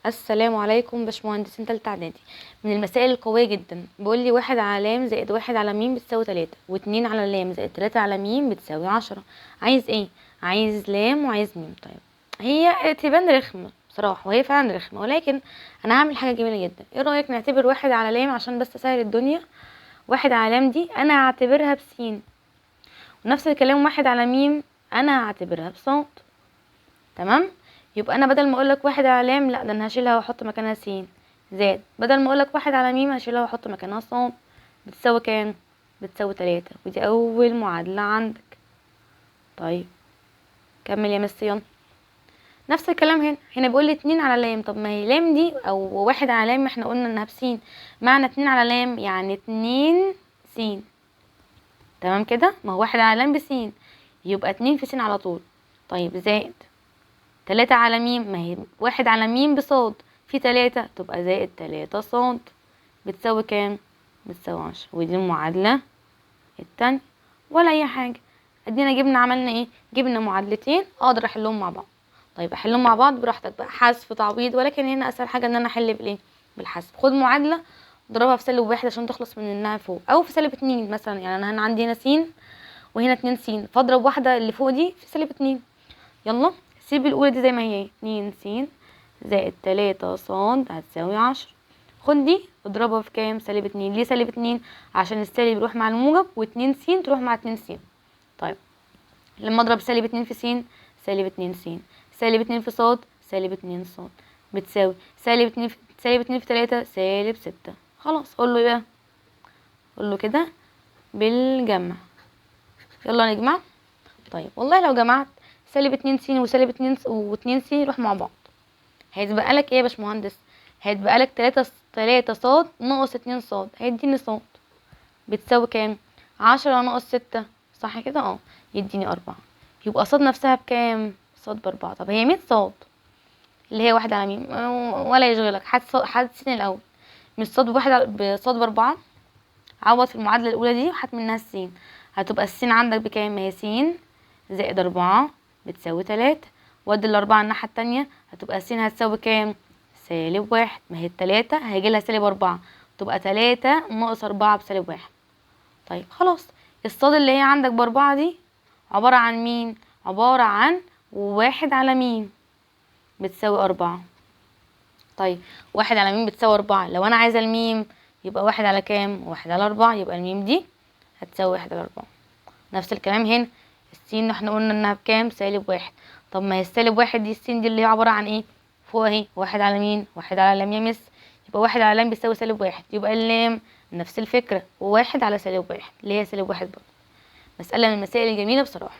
السلام عليكم باشمهندسين تالتة اعدادي. من المسائل القوية جدا، بيقول لي 1 على لام زائد 1 على ميم بتساوي 3، و2 على لام زائد 3 على ميم بتساوي 10. عايز ايه؟ عايز لام وعايز ميم. طيب هي تبان رخمة بصراحة، وهي فعلا رخمة، ولكن انا هعمل حاجة جميلة جدا. ايه رأيك نعتبر 1 على لام عشان بس اسهل الدنيا؟ 1 على لام دي انا هعتبرها بسين، ونفس الكلام 1 على ميم انا هعتبرها بصاد. تمام؟ يبقى انا بدل ما اقولك 1 على لام، لا ده انا هشيلها واحط مكانها سين، زائد بدل ما اقولك 1 على ميم هشيلها واحط مكانها صاد، بتساوي كام؟ بتساوي 3. ودي اول معادلة عندك. طيب كمل يا مس، يلا. نفس الكلام هنا، هنا بيقول لي 2 على لام. طب ما هي لام دي او 1 على لام احنا قلنا انها بسين، معنى 2 على لام يعني 2 سين. تمام كده؟ ما هو 1 على لام بسين، يبقى 2 في سين على طول. طيب زائد 3 على ميم، ما هي 1 على ميم بصاد في 3، تبقى زائد 3 صاد، بتساوي كام؟ بتساوي 10. ودي المعادلة التانية. ولا أي حاجة، ادينا جبنا عملنا ايه؟ جبنا معادلتين اقدر احلهم مع بعض. طيب احلهم مع بعض براحتك بقى، حذف تعويض، ولكن هنا اسهل حاجة ان انا احل بالايه؟ بالحذف. خد معادلة اضربها في سالب 1 عشان تخلص من انها فوق، او في سالب 2 مثلا. يعني انا هنا عندي هنا س وهنا 2 س، فاضرب واحدة اللي فوق دي في سالب 2. يلا سيب الأولى دي زي ما هي، 2 س زائد 3 ص هتساوي 10. خد دي اضربها في كام؟ سالب 2. ليه سالب 2؟ عشان السالب يروح مع الموجب، واتنين س تروح مع 2 س. طيب لما اضرب سالب 2 في س، سالب 2 س، سالب 2 في ص، سالب 2 ص، بتساوي سالب 2 في سالب 2 في 3، سالب 6. خلاص قول له ايه بقى؟ قول له كده بالجمع. يلا نجمع. طيب والله لو جمعت سالب 2 س وسالب 2 واتنين س يروح مع بعض، هيتبقى لك ايه يا باشمهندس؟ هيتبقى لك 3 ص ناقص 2 ص، هيديني ص بتساوي كام؟ 10 ناقص 6، صح كده؟ يديني 4. يبقى ص نفسها بكام؟ ص ب4. طب هي مين ص؟ اللي هي 1 على ميم، ولا يشغلك، حد س الأول، مش ص بواحد على بص ب4. عوض في المعادلة الأولى دي وحط منها السين، هتبقى السين عندك بكام؟ ما هي س زائد 4 بتساوي 3، وادي ال4 الناحية التانية، هتبقى س هتساوي كام؟ سالب 1. ما هي التلاتة هيجي لها سالب 4، تبقى 3 ناقص 4 بسالب 1. طيب خلاص، الصاد اللي هي عندك ب4 دي عبارة عن مين؟ عبارة عن 1 على ميم بتساوي 4. طيب 1 على ميم بتساوي 4، لو أنا عايزة الميم يبقى 1 على كام؟ 1 على 4، يبقى الميم دي هتساوي 1 على 4. نفس الكلام هنا، السين احنا قلنا انها بكام؟ سالب 1. طب ما هي السالب 1 دي السين دي اللي هي عبارة عن ايه؟ فوق اهي 1 على مين؟ 1 على لام يا مس، يبقى 1 على لام بيساوي سالب 1، يبقى اللام نفس الفكرة 1 على سالب 1 اللي هي سالب 1 برضه. مسألة من المسائل الجميلة بصراحة.